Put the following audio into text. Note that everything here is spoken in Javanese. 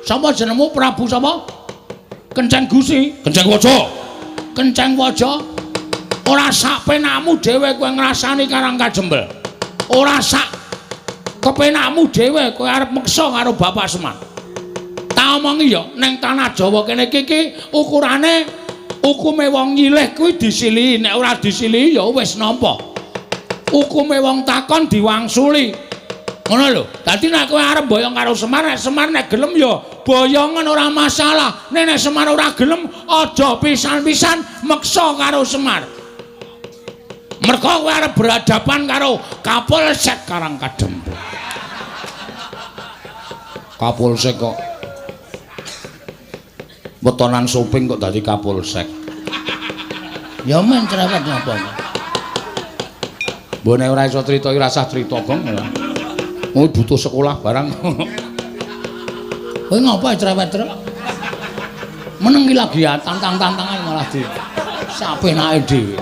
Sapa jenengmu Prabu sapa? Kenceng Gusi, Kenceng Waja. Kenceng Waja. Ora sak penakmu dhewe kowe ngrasani Karang Kajembel. Ora sak kepenakmu dhewe kowe arep meksa karo Bapak Semar. Tak omongi ya, ning tanah Jawa kene iki ukurane hukume wong nyilih kuwi disilihi, nek ora disilihi ya wis nampa. Hukume wong takon diwangsuli. Ngono lho. Dadi nek kowe arep boyong karo Semar, nek Semar nek gelem ya boyongan ora masalah. Nek nek Semar ora gelem aja pisan-pisan meksa karo Semar. Mergo kowe arep berhadapan karo Kapolsek Karang Kadempel. Kapolsek kok wetonan soping kok dadi Kapolsek. Ya men cerewet ngapa. Mbok nek ora iso crita iki rasah crita, Gong. Kowe butuh sekolah barang. Kowe ngapa cerewet truk? Meneng iki lagi ya tantang-tantangan malah di sapenake dhewe.